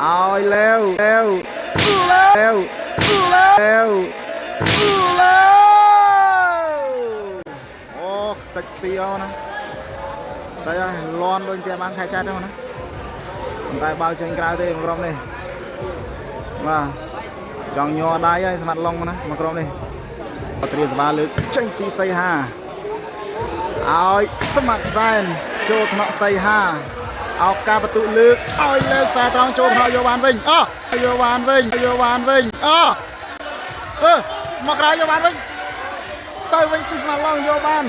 ឲ្យលែវលែវលែវលែវលែវអូខ្ទេចខ្ទីអូណាតែឲ្យលន់ដូចតែបានខែចាត់ហ្នឹងណាប៉ុន្តែបាល់ចេញក្រៅទេមកក្រុមនេះបាទចង់ញ័រដៃហើយស្មាត់ឡុងណាមកក្រុមនេះត្រៀមសបាលើកចេញពីសីហាឲ្យស្មាត់សែនចូលថ្នាក់សីហាឱកាសបន្ទុលើកឲ្យលើកខ្សែត្រង់ចូលថ្នាក់យកបានវិញអយកបានវិញយកបានវិញអអឺមកក្រៅយកបានវិញទៅវិញពីស្មាត់ឡុងយកបាន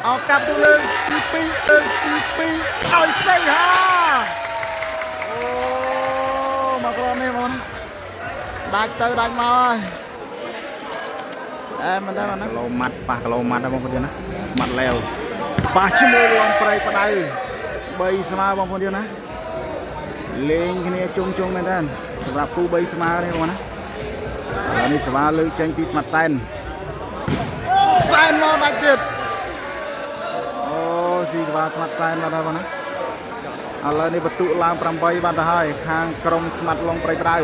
ឱកាសបន្ទុលើកទី2លើកទី2ឲ្យសីហាអូមកក្រុមនេះបងដាច់ទៅដាច់មកហើយអែមិនដែរណាគីឡូម៉ាត់ប៉ះគីឡូម៉ាត់ដែរបងប្អូនណាស្មាត់លែវប៉ះជាមួយលំប្រៃផ្ដៅ3ស្មើបងប្អូនណាលេងគ្នាជុំជុំមែនតើសម្រាប់គូ3ស្មើនេះបងណាឥឡូវនេះសវ៉ាលើកចេញពីស្មាត់សែនសែនមកដាច់ទៀតអូស៊ីសវ៉ាស្មាត់សែនមកដែរបងណាឥឡូវនេះបន្ទុកឡើង8បានទៅហើយខាងក្រុមស្មាត់លងប្រៃផ្ដៅ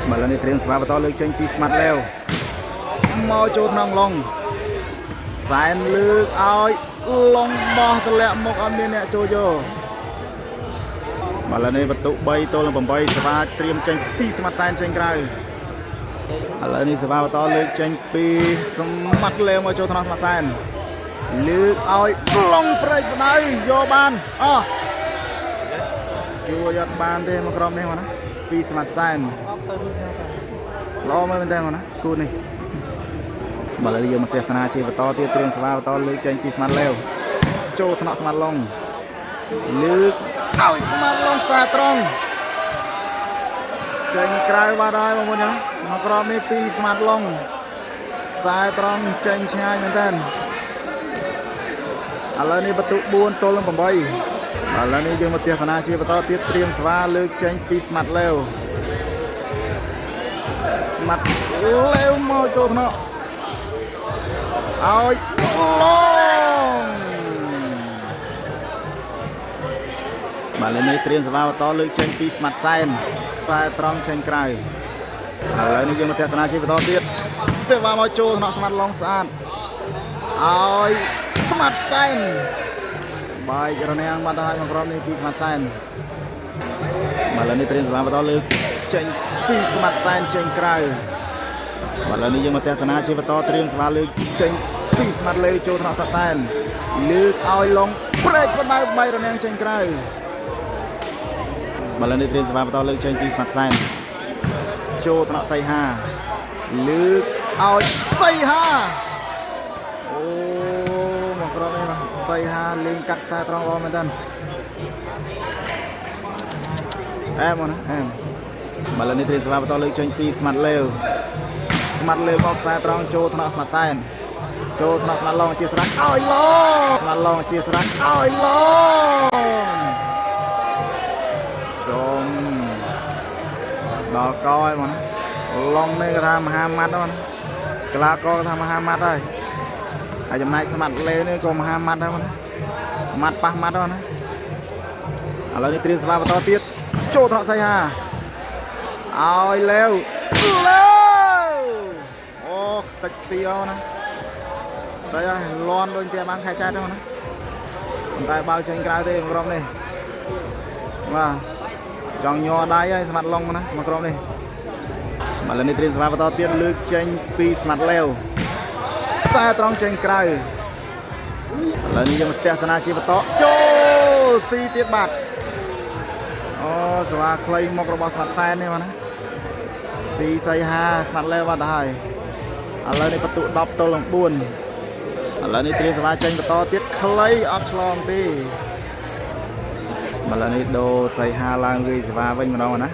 បាទឥឡូវនេះត្រៀមសវ៉ាបន្តលើកចេញពីស្មាត់លែវមកចូលក្នុងឡុងសែនលើកឲ្យឡុងបោះតម្លាក់មកអត់មានអ្នកចូលយកបាទឥឡូវនេះបន្ទុក3ទល់នឹង8សវ៉ាត្រៀមចេញពីស្មាត់សែនចេញក្រៅឥឡូវនេះសវ៉ាបន្តលើកចេញពីស្មាត់លែវមកចូលក្នុងស្មាត់សែនលើកឲ្យឡុងប្រៃផ្ដៅយកបានអោះជួយអត់បានទេមកក្រុមនេះមកណាពីស្មាត់សែនល្អមែនតើមកណាគូនេះបាទឥឡូវយើងមកទស្សនាជាបន្តទៀតត្រៀមស្វាបន្តលើកចេញពីស្មាត់លែវចូលថ្នាក់ស្មាត់ឡុងលើកឲ្យស្មាត់ឡុងខ្សែត្រង់ចេញក្រៅបាត់ហើយបងប្អូនណាមកក្រុមនេះពីស្មាត់ឡុងខ្សែត្រង់ចេញឆ្ងាយមែនតើឥឡូវនេះបន្ទុក4ទល់នឹង8ឥឡូវនេះយើងមកទស្សនាជាបន្តទៀតត្រៀមស្វាលើកចេញពីស្មាត់លែវស្មាត់លែវមកចូលថ្នាក់ឲ្យឡងបាទឥឡូវនេះត្រៀមស្វាបន្តលើកចេញពីស្មាត់សែនខ្សែត្រង់ចេញក្រៅឥឡូវនេះយើងមកទស្សនាជាបន្តទៀតសេវាមកចូលថ្នាក់ស្មាត់ឡងស្អាតឲ្យស្មាត់សែនបាយករណាំងបាត់ទៅហើយមកក្រុមនេះពីស្មាត់សែនបាទឥឡូវនេះត្រៀមស្វាបន្តលើកចេញពីស្មាត់សែនចេញក្រៅបាទឥឡូវនេះយើងមកទស្សនាជាបន្តត្រៀមស្វាលើកចេញពីស្មាត់លេចូលថ្នាក់សែនលើកឲ្យឡងប្រែកបណ្ដៅបាយរណាំងចេញក្រៅបាទឥឡូវនេះត្រៀមស្វាបន្តលើកចេញពីស្មាត់សែនចូលថ្នាក់សីហាលើកឲ្យសីហាអូមកក្រុមនេះបាទសីហាលេងកាត់ខ្សែត្រង់ល្អមែនតើអែមមកណាអែមបាទឥឡូវនេះត្រៀមស្វាបន្តលើកចេញពីស្មាត់លេវស្មាត់លេវមកខ្សែត្រង់ចូលថ្នាក់ស្មាត់សែនចូលថ្នាក់ស្មាត់ឡងជាស្រេចឲ្យឡងស្មាត់ឡងជាស្រេចឲ្យឡងសូមដល់កឲ្យមកណាឡងនេះគេថាមហាម៉ាត់ហ្នឹងណាកីឡាករគេថាមហាម៉ាត់ហើយហើយចំណែកស្មាត់លេវនេះក៏មហាម៉ាត់ដែរមកណាម៉ាត់ប៉ះម៉ាត់ហ្នឹងណាឥឡូវនេះត្រៀមស្វាបន្តទៀតចូលថ្នាក់សីហាឲ្យលេវលេវអូខ្ទេចខ្ទីអូណាតែឲ្យលន់ដូចតែបានខែចាត់ហ្នឹងណាប៉ុន្តែបាល់ចេញក្រៅទេមកក្រុមនេះបាទចង់ញ័រដៃហើយស្មាត់ឡុងណាមកក្រុមនេះបាទឥឡូវនេះត្រៀមស្វាបន្តទៀតលើកចេញពីស្មាត់លេវខ្សែត្រង់ចេញក្រៅឥឡូវនេះយើងមកទស្សនាជាបន្តចូលស៊ីទៀតបាទអូស្វាខ្លីមុខរបស់ស្មាត់សែននេះបាទណាស៊ីសីហាស្មាត់លេវបាត់ទៅហើយឥឡូវនេះបន្ទុក10ទល់នឹង4ឥឡូវនេះត្រៀមស្វាចេញបន្តទៀតខ្លីអត់ឆ្លងទេបាទឥឡូវនេះដូរសីហាឡើងវាយស្វាវិញម្ដងណា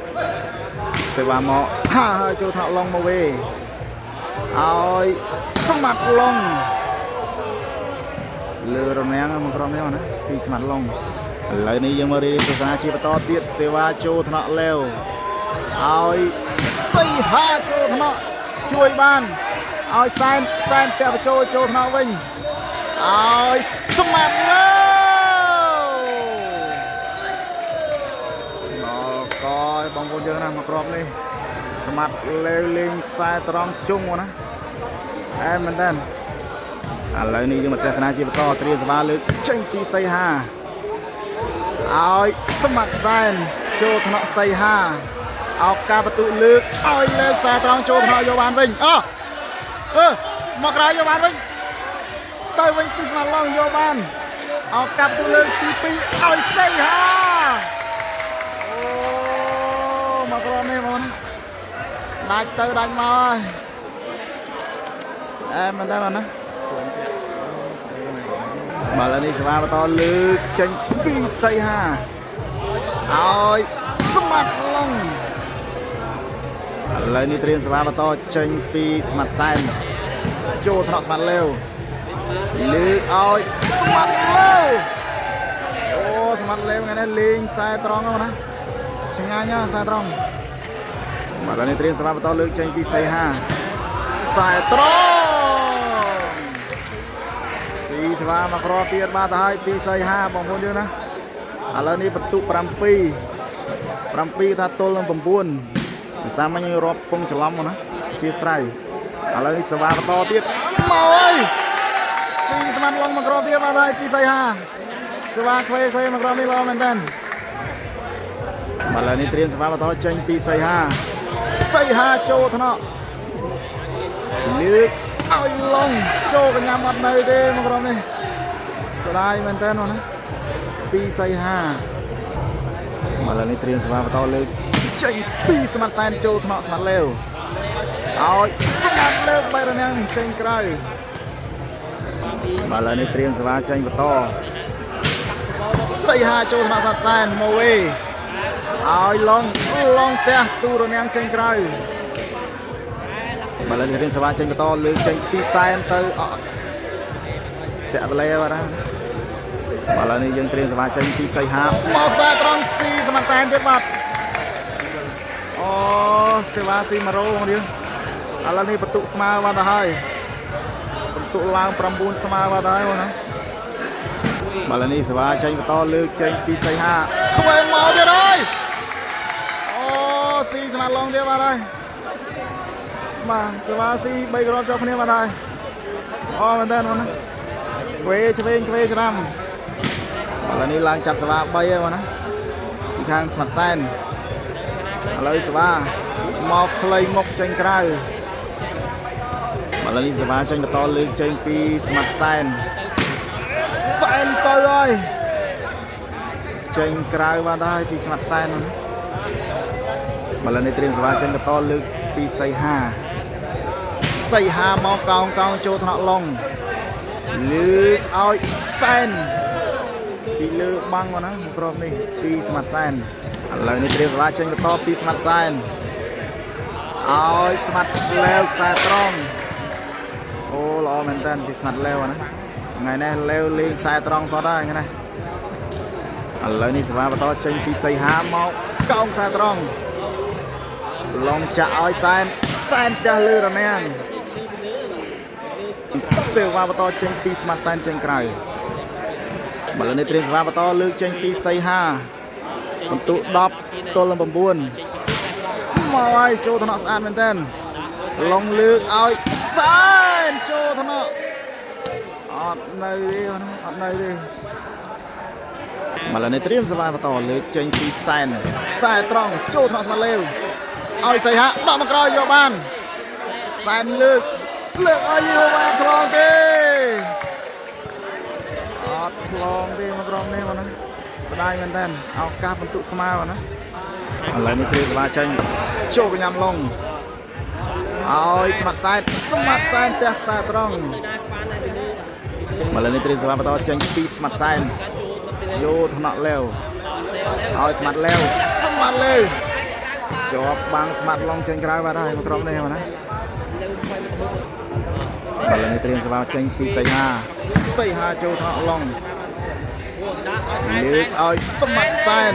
សេវាមកហាហើយចូលថ្នាក់ឡុងមកវិញឲ្យស្មាត់ឡុងលើរនាំងមកក្រុមនេះណាពីស្មាត់ឡុងឥឡូវនេះយើងមករៀនទស្សនាជាបន្តទៀតសេវាចូលថ្នាក់លេវឲ្យសីហាចូលថ្នាក់ជួយបានឲ្យសែនសែនតាក់បញ្ចូលចូលថ្នាក់វិញឲ្យស្មាត់ឡុងដល់ កឲ្យបងប្អូនយើងណាមកគ្រាប់នេះស្មាត់លេវលេងខ្សែត្រង់ជុងមកណាអែមមែនតើឥឡូវនេះយើងមកទស្សនាជាបន្តត្រៀមសបាលើកចេញពីសីហាឲ្យស្មាត់សែនចូលថ្នាក់សីហាឱកាសបន្ទុលើកឲ្យលើកខ្សែត្រង់ចូលថ្នាក់យកបានវិញអោអឺមកក្រោយយកបានវិញទៅវិញពីស្មាត់ឡងយកបានឱកាសបន្ទុលើកទី2ឲ្យសីហា អូមកក្រុមនេះបងដាច់ទៅដាច់មកហើយអែមែនតើបងណាបាទឥឡូវនេះសេវាបន្តលើកចេញពីសីហាឲ្យស្មាត់ឡុងឥឡូវនេះត្រៀមសេវាបន្តចេញពីស្មាត់សែនចូលថ្នាក់ស្មាត់លេវលើកឲ្យស្មាត់លេវអូស្មាត់លេវថ្ងៃនេះលេងខ្សែត្រង់ហ្នឹងណា ឆ្ងាញ់ណាស់ខ្សែត្រង់បាទឥឡូវនេះត្រៀមសម្រាប់បន្តលើកចេញពីសីហាខ្សែត្រង់ស៊ីស្វាមកគ្រាប់ទៀតបាទទៅហើយពីសីហាបងប្អូនយើងណាឥឡូវនេះបន្ទុក7 7ថាទល់នឹង9ភាសាមិញរាប់ពងច្រឡំមកណាអធិស្ឋានឥឡូវនេះសេវាបន្តទៀតមកហើយស៊ីស្មានឡងមកគ្រាប់ទៀតបាទហើយពីសីហាសេវាខ្វេខ្វេមកគ្រាប់នេះល្អមែនតើ បាទឥឡូវនេះត្រៀមសម្រាប់បន្តចេញពីសីហាសីហាចូលថ្នាក់លើកឲ្យឡងចូលកញ្ញាំអត់នៅទេមកក្រុមនេះស្ដាយមែនតើនោះណាពីសីហាបាទឥឡូវនេះត្រៀមសម្រាប់បន្តលើកចេញពីស្មាត់សែនចូលថ្នាក់ស្មាត់លេវឲ្យស្មាត់លេវបែរណាំងចេញក្រៅបាទឥឡូវនេះត្រៀមសម្រាប់ចេញបន្តសីហាចូលថ្នាក់ស្មាត់សែនមកវេ ឲ្យឡងឡងផ្ទះទូរនាំងចេញក្រៅបាទឥឡូវនេះរៀនសេវាចេញបន្តលើកចេញពីសែនទៅអត់តាក់វលេបាទណាបាទឥឡូវនេះយើងត្រៀមសេវាចេញពីសីហាមកខ្សែត្រង់ស៊ីសមត្ថសែនទៀតបាទអូសេវាស៊ី100បងរៀងឥឡូវនេះបន្ទុកស្មើបាទទៅហើយបន្ទុកឡើង9ស្មើបាទទៅហើយបងណាបាទឥឡូវនេះសេវាចេញបន្តលើកចេញពីសីហាខ្វែងមកទៀតហើយ អូស៊ីស្មាត់ឡងទៀតបាទហើយបាទសេវាស៊ី3គ្រាប់ជាប់គ្នាបាទហើយអូមែនតើបងណាខ្វេឆ្វេងខ្វេច្រាំបាទឥឡូវនេះឡើងចាប់សេវា3ហើយបងណាពីខាងស្មាត់សែនឥឡូវសេវាមកខ្លីមុខចេញក្រៅបាទឥឡូវនេះសេវាចេញបន្តលើកចេញពីស្មាត់សែនសែនទៅហើយចេញក្រៅបាទហើយពីស្មាត់សែនបងណា បាទឥឡូវនេះត្រៀមសេវាចេញបន្តលើកពីសីហាសីហាមកកោងកោងចូលថ្នាក់ឡុងលើកឲ្យសែនពីលើបាំងមកណាមកគ្រាប់នេះពីស្មាត់សែនឥឡូវនេះត្រៀមសេវាចេញបន្តពីស្មាត់សែនឲ្យស្មាត់លេវខ្សែត្រង់អូល្អមែនតើពីស្មាត់លេវណាថ្ងៃនេះលេវលេងខ្សែត្រង់សតហើយថ្ងៃនេះឥឡូវនេះសេវាបន្តចេញពីសីហាមកកោងខ្សែត្រង់ ឡងចាក់ឲ្យសែនសែនផ្ទះលើរនាំងសេវាបន្តចេញពីស្មាត់សែនចេញក្រៅបើលើនេះត្រៀមសេវាបន្តលើកចេញពីសីហាបន្ទុក10ទល់នឹង9មកហើយចូលថ្នាក់ស្អាតមែនតើឡងលើកឲ្យសែនចូលថ្នាក់អត់នៅទេបងណាអត់នៅទេមកលើនេះត្រៀមសេវាបន្តលើកចេញពីសែនខ្សែត្រង់ចូលថ្នាក់ស្មាត់លេវ ឲ្យសីហាដកមកក្រោយយកបានសែនលើកលើកឲ្យលីហូវ៉ាឆ្លងទេអត់ឆ្លងទេមកក្រុមនេះបងណាស្ដាយមែនតើឱកាសបន្ទុកស្មើបងណាឥឡូវនេះត្រៀមក្បាលចេញចូលកញ្ញាំឡុងឲ្យស្មាត់សែនស្មាត់សែនផ្ទះខ្សែត្រង់ឥឡូវនេះត្រៀមសេវាបន្តចេញពីស្មាត់សែនចូលថ្នាក់លេវឲ្យស្មាត់លេវស្មាត់លេវ ជាប់បាំងស្មាត់ឡងចេញក្រៅបាទហើយមកក្រុមនេះបាទណាបាទឥឡូវនេះត្រៀមសេវាចេញពីសីហាសីហាចូលថ្នាក់ឡងលើកឲ្យស្មាត់សែន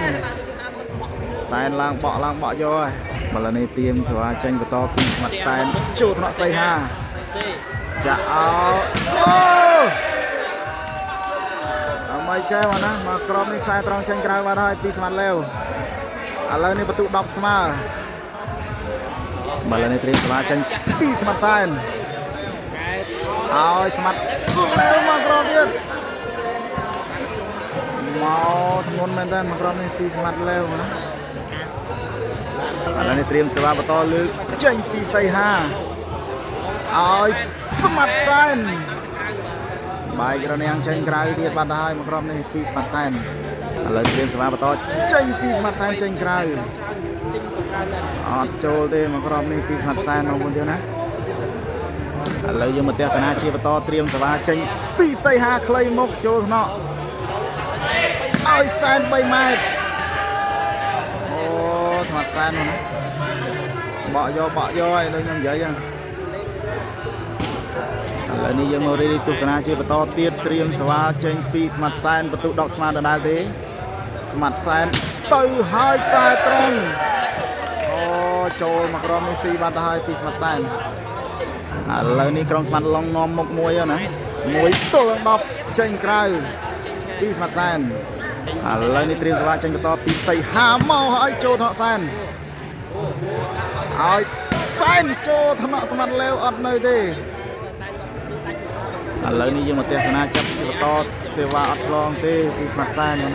សែនឡើងបក់ឡើងបក់យកហើយបាទឥឡូវនេះត្រៀមសេវាចេញបន្តពីស្មាត់សែនចូលថ្នាក់សីហាចាក់អោអូអមៃចេះបាទណាមកក្រុមនេះខ្សែត្រង់ចេញក្រៅបាទហើយពីស្មាត់លេវ ឥឡូវនេះបន្ទុក10ស្មើបាទឥឡូវនេះត្រៀមសេវាចេញពីស្មាត់សែនឲ្យស្មាត់លេវមកក្រោមទៀតមកធ្ងន់មែនតើមកក្រោមនេះពីស្មាត់លេវណាឥឡូវនេះត្រៀមសេវាបន្តលើកចេញពីសីហាឲ្យស្មាត់សែនបែករនាងចេញក្រៅទៀតបាត់ទៅហើយមកក្រុមនេះពីស្មាត់សែនឥឡូវត្រៀមសេវាបន្តចេញពីស្មាត់សែនចេញក្រៅអត់ចូលទេមកក្រុមនេះពីស្មាត់សែនបងប្អូនទៀតណាឥឡូវយើងមកទស្សនាជាបន្តត្រៀមសេវាចេញពីសីហាខ្លីមុខចូលថ្នាក់ឲ្យសែន3ម៉ែត្រអូស្មាត់សែននោះណាបកយកបកយកឲ្យដូចខ្ញុំនិយាយហ្នឹងឥឡូវនេះយើងមករីទស្សនាជាបន្តទៀតត្រៀមសេវាចេញពីស្មាត់សែនបន្ទុក10ស្មាតដដែលទេស្មាត់សែនទៅហើយខ្សែត្រង់អូចូលមកក្រុមនេះស៊ីបាត់ទៅហើយពីស្មាត់សែនឥឡូវនេះក្រុមស្មាត់ឡុងនាំមុខមួយហើយណាមួយទល់នឹង10ចេញក្រៅពីស្មាត់សែនឥឡូវនេះត្រៀមសេវាចេញបន្តពីសីហាមកហើយចូលថ្នាក់សែនឲ្យសែនចូលថ្នាក់ស្មាត់លេវអត់នៅទេ ឥឡូវនេះយើងមកទស្សនាចាប់បន្តសេវាអត់ឆ្លងទេពីស្មាត់សែនណា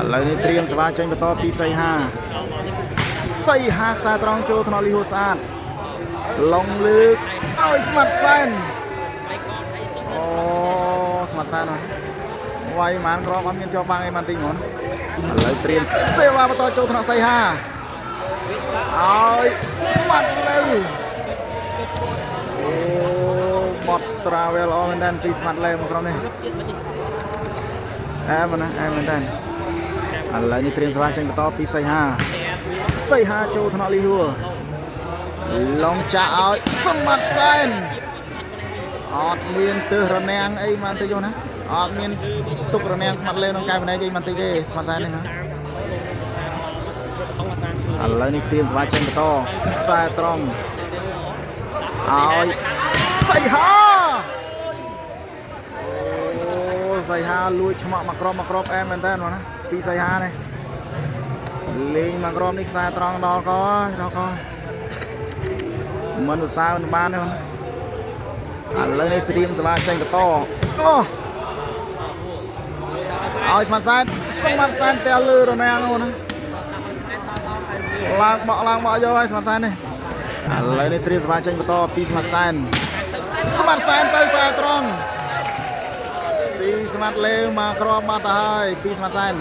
ឥឡូវនេះត្រៀមសេវាចេញបន្តពីសីហាសីហាខ្សែត្រង់ចូលថ្នាក់លីហូស្អាតឡុងលើកឲ្យស្មាត់សែនអូស្មាត់សែនណាវាយម៉ានក្រមអត់មានជាប់បាំងអីម៉ានតិចហ្មងឥឡូវត្រៀមសេវាបន្តចូលថ្នាក់សីហាឲ្យស្មាត់លើអូបត់ត្រាវែលល្អមែនតើពីស្មាត់លេមកក្រុមនេះអែមណាអែមមែនតើឥឡូវនេះត្រៀមសេវាចេញបន្តពីសីហាសីហាចូលថ្នាក់លីហួរឡងចាក់ឲ្យស្មាត់សែនអត់មានទើសរនាំងអីបានតិចណាអត់មានទុករនាំងស្មាត់លេក្នុងកែភ្នែកអីបានតិចទេស្មាត់សែននេះណាឥឡូវនេះត្រៀមសេវាចេញបន្តខ្សែត្រង់ឲ្យសីហាអូសីហាលួចឆ្មក់មកក្រុមមកក្រុមអែមមែនតើណាពីសីហានេះលេងមកក្រុមនេះខ្សែត្រង់ដល់កដល់កមិនឧស្សាហ៍មិនបានទេណាឥឡូវនេះស្រៀមសេវាចេញបន្តអូឲ្យស្មាត់សែនស្មាត់សែនតែលើរនាំងណាឡើងបកឡើងបកយកឲ្យស្មាត់សែននេះឥឡូវនេះត្រៀមសេវាចេញបន្តពីស្មាត់សែនស្មាត់សែនទៅខ្សែត្រង់ស៊ីស្មាត់លេវមកគ្រាប់បាត់ទៅហើយពីស្មាត់សែនឥ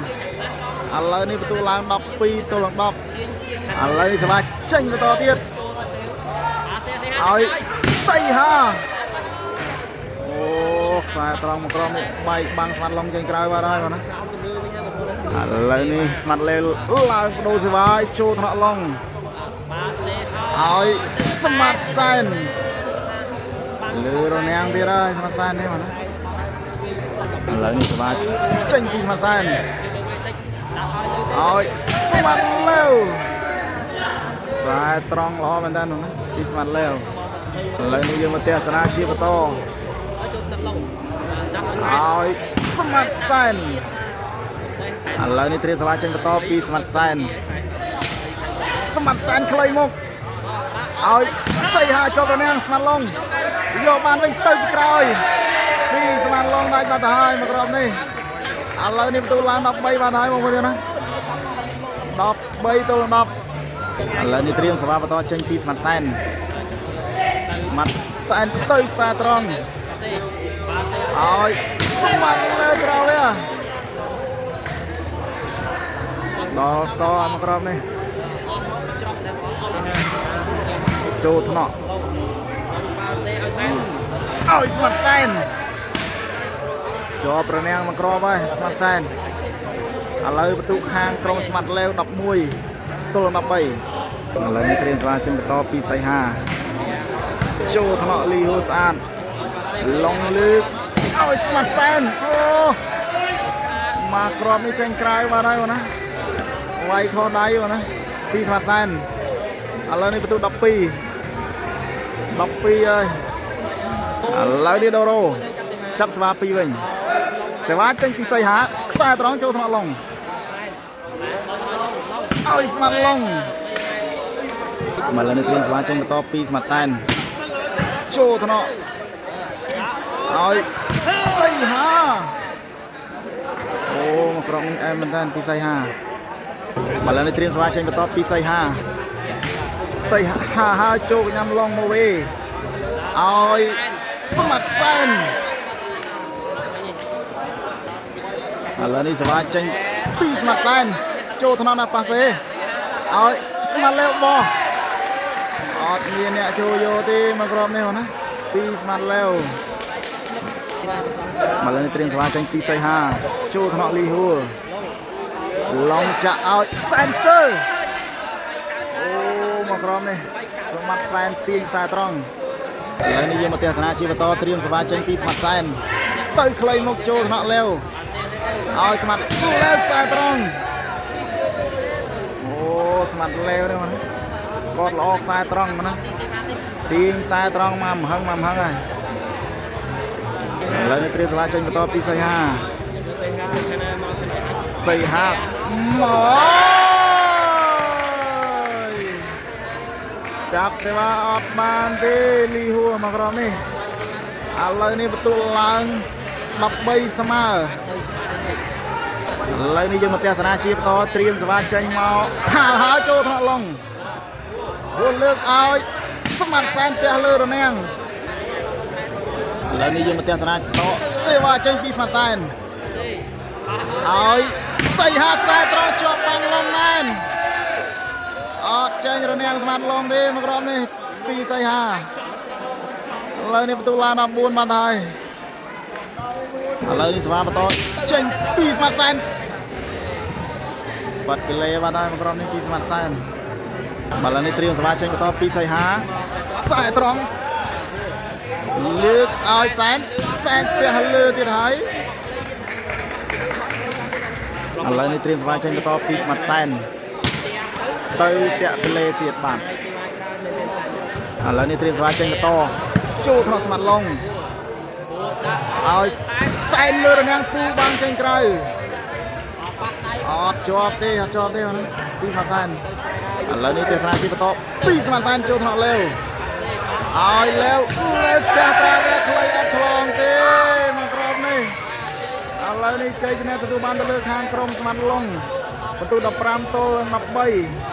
ឡូវនេះបន្ទូឡើង12ទល់នឹង10ឥឡូវនេះសេវាចេញបន្តទៀតឲ្យសីហាអូខ្សែត្រង់មកក្រុមនេះបែកបាំងស្មាត់ឡុងចេញក្រៅបាត់ហើយបងណាឥឡូវនេះស្មាត់លេវឡើងបដូរសេវាឲ្យចូលថ្នាក់ឡុងឲ្យស្មាត់សែនលើរនាំងទៀតហើយស្មាត់សែននេះបងណាឥឡូវនេះសេវាចេញពីស្មាត់សែនឲ្យស្មាត់លេវខ្សែត្រង់ល្អមែនតើនោះណាពីស្មាត់លេវឥឡូវនេះយើងមកទស្សនាជាបន្តឲ្យស្មាត់សែនឥឡូវនេះត្រៀមសេវាចេញបន្តពីស្មាត់សែនស្មាត់សែនខ្លីមកឲ្យសីហាជាប់រនាំងស្មាត់ឡុងយកបានវិញទៅពីក្រោយពីស្មាត់ឡុងដាច់បាត់ទៅហើយមកក្រុមនេះឥឡូវនេះបន្ទូឡើង13បាត់ហើយបងប្អូនណា13ទល់នឹង10ឥឡូវនេះត្រៀមសេវាបន្តចេញពីស្មាត់សែនស្មាត់សែនទៅខ្សែត្រង់ឲ្យស្មាត់លើក្រោយវាដល់កមកក្រុមនេះចូលថ្នាក់ឲ្យស្មាត់សែនជាប់រនាំងមកក្រុមហើយស្មាត់សែនឥឡូវបន្ទុកខាងក្រុមស្មាត់លេវ11ទល់នឹង13ឥឡូវនេះត្រៀមសេវាចេញបន្តពីសីហាចូលថ្នាក់លីហូស្អាតឡុងលើកឲ្យស្មាត់សែនអូមកក្រុមនេះចេញក្រៅបាត់ហើយបងណាវាយខដៃបងណាពីស្មាត់សែនឥឡូវនេះបន្ទុក12 12ហើយឥឡូវនេះដូរ៉ូចាប់សេវា2វិញសេវាចេញពីសីហាខ្សែត្រង់ចូលថ្នាក់ឡុង ឲ្យស្មាត់ឡុងមកលើនេះត្រៀមស្វាចេញបន្តពីស្មាត់សែនចូលថ្នាក់ឲ្យសីហាអូមកក្រុមនេះអែមមែនតើពីសីហាមកលើនេះត្រៀមស្វាចេញបន្តពីសីហាសីហាហើយចូលកញ្ញាំឡុងមកវិញឲ្យស្មាត់សែនឥឡូវនេះសវ៉ាចេញពីស្មាត់សែនចូលថ្នាក់ណាប៉ាសេឲ្យស្មាត់លេវបោះអត់មានអ្នកចូលយកទេមកក្រុមនេះណាពីស្មាត់លេវមកលើនេះត្រៀមសវ៉ាចេញពីសៃហាចូលថ្នាក់លីហួរឡងចាក់ឲ្យសែនស្ទើអូមកក្រុមនេះស្មាត់សែនទាញខ្សែត្រង់ឥឡូវនេះយើងមកទស្សនាជាបន្តត្រៀមសវ៉ាចេញពីស្មាត់សែនទៅខ្លីមកចូលថ្នាក់លេវឲ្យស្មាត់លើកខ្សែត្រង់អូស្មាត់លេវនេះណាគាត់ល្អខ្សែត្រង់ណាទាញខ្សែត្រង់មកមហឹងមកមហឹងហើយឥឡូវនេះត្រៀមសាលាចេញបន្តពីសីហាសីហាមកចាប់សេវាអត់បានទេលីហួរមកក្រុមនេះឥឡូវនេះបន្ទូលឡើង13ស្មើឥឡូវនេះយើងមកទស្សនាជាបន្តត្រៀមសវ៉ាចេញមកហាហើយចូលថ្នាក់ឡុងហួរលើកឲ្យស្មាត់សែនផ្ទះលើរនាំងឥឡូវនេះយើងមកទស្សនាតសេវាចេញពីស្មាត់សែនឲ្យសីហាខ្សែត្រង់ជាប់បាំងឡុងណែនអត់ចេញរនាំងស្មាត់ឡុងទេមកក្រុមនេះពីសីហាឥឡូវនេះបន្ទូឡាន14បានហើយឥឡូវនេះសវ៉ាបន្តចេញពីស្មាត់សែនបាត់គីលេបាត់ហើយមកក្រុមនេះពីស្មាត់សែនបាទឥឡូវនេះត្រៀមសវ៉ាចេញបន្តពីសីហាខ្សែត្រង់លើកឲ្យសែនសែនផ្ទះលើទៀតហើយឥឡូវនេះត្រៀមសវ៉ាចេញបន្តពីស្មាត់សែនទៅតាក់គីលេទៀតបាទឥឡូវនេះត្រៀមសវ៉ាចេញបន្តចូលថ្នាក់ស្មាត់ឡុងឲ្យសែនលើរនាំងទូបាំងចេញក្រៅអត់ជាប់ទេអត់ជាប់ទេណាពីស្មាត់សែនឥឡូវនេះទេសនាជាបន្តពីស្មាត់សែនចូលថ្នាក់លេវឲ្យលេវលេវផ្ទះត្រាវែខ្លីអត់ឆ្លងទេមកក្រុមនេះឥឡូវនេះជ័យជំនះទទួលបានទៅលើខាងក្រុមស្មាត់ឡុងបន្ទូ15ទល់នឹង13